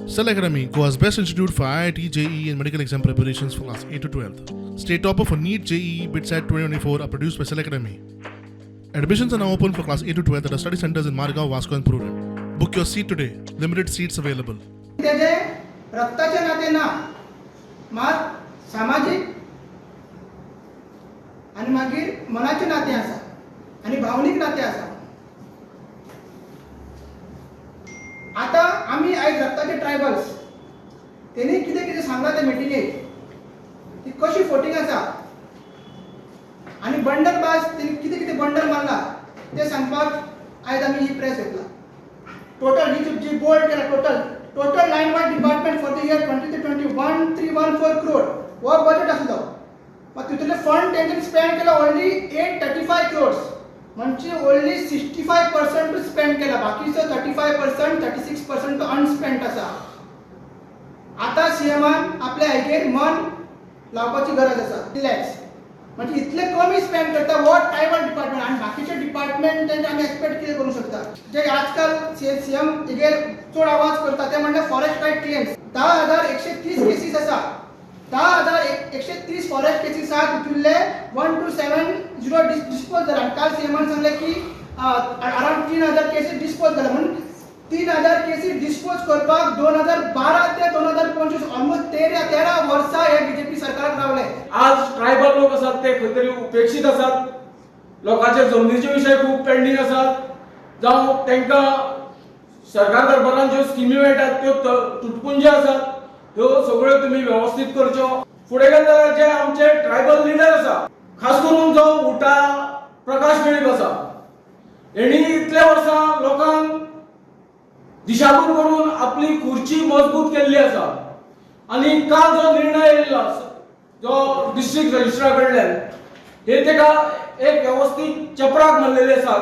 Cell Academy, Goa's best institute for IIT, JEE, and medical exam preparations for class 8 to 12. State topper for NEET, JEE, BITSAT 2024 are produced by Cell Academy. Admissions are now open for class 8 to 12 at our study centers in Margao, Vasco, and Prudent. Book your seat today. Limited seats available. तेजें रक्ताचें नातें ना, मात सामाजीक आनी मागीर मनाचें नातें आसा आनी भावनीक नातें आसा. आतां आमी आयज रक्ताचे ट्रायबल्स, तेणी कितें कितें सांगलां ते मिटिंगेक, ती कशी फोटींग आसा आनी बंडल बाज तेणी कितें कितें बंडल मारला तें सांगपाक आयज आमी ही प्रेस घेतला. टोटल ही जी बोल्ड केला, total line wise department for the year 2023 1314 crore हो बजेट आसलो. मात तितूंतले फंड तेंच्यानी स्पेंड केला ओन्ली 835 क्रोर्स, म्हणजे ओन्ली 65% स्पेंड केला. बाकीचो 35%, 36% अनस्पेंड आसा. आतां सीएमान आपल्या हागेर मन लावपाची गरज आसा. रिलॅक्स म्हणजे इतले कमी स्पेंड करता हो ट्रायबल डिपार्टमेंट आनी बाकीचे डिपार्टमेंट तेंचे आमी एक्सपेक्ट कितें करूंक शकता. जे आजकाल सीएम हेगेर चड आवाज करता ते म्हणल्यार फॉरेस्ट रायट क्लेम्स. 10,130 केसीस आसा, 10,130 फॉरेस्ट केसीस आहा, तितूंतले 1270 डिस्पोज जाला. आनी काल सीएमान सांगलें की अरावंड 3000 केसीस डिस्पोज जाला. म्हणून 3000 केसी डिस्पोज करपाक 2012 ते 2025, ऑलमोस्ट 13 वर्सां हे बीजेपी सरकाराक रावले. आज ट्रायबल लोक आसात ते खंय तरी उपेक्षीत आसात. लोकांचे जमनीचे विशय खूब पेंडींग आसात, जावं तांकां सरकार दरबारान ज्यो स्किमी मेळटात त्यो तुटपुंजे आसात. ह्यो सगळ्यो तुमी वेवस्थीत करच्यो. फुडें गेले जाल्यार जे आमचे ट्रायबल लिडर आसा, खास करून जो उटा प्रकाश वेळीप आसा, हेणी इतल्या वर्सां लोकांक दिशाभूल करून आपली खुर्ची मजबूत केल्ली आसा. आनी काल जो निर्णय येयल्लो जो डिस्ट्रिक्ट रजिस्ट्रा कडल्यान, हे तेका एक वेवस्थीत चपराक मारलेली आसा.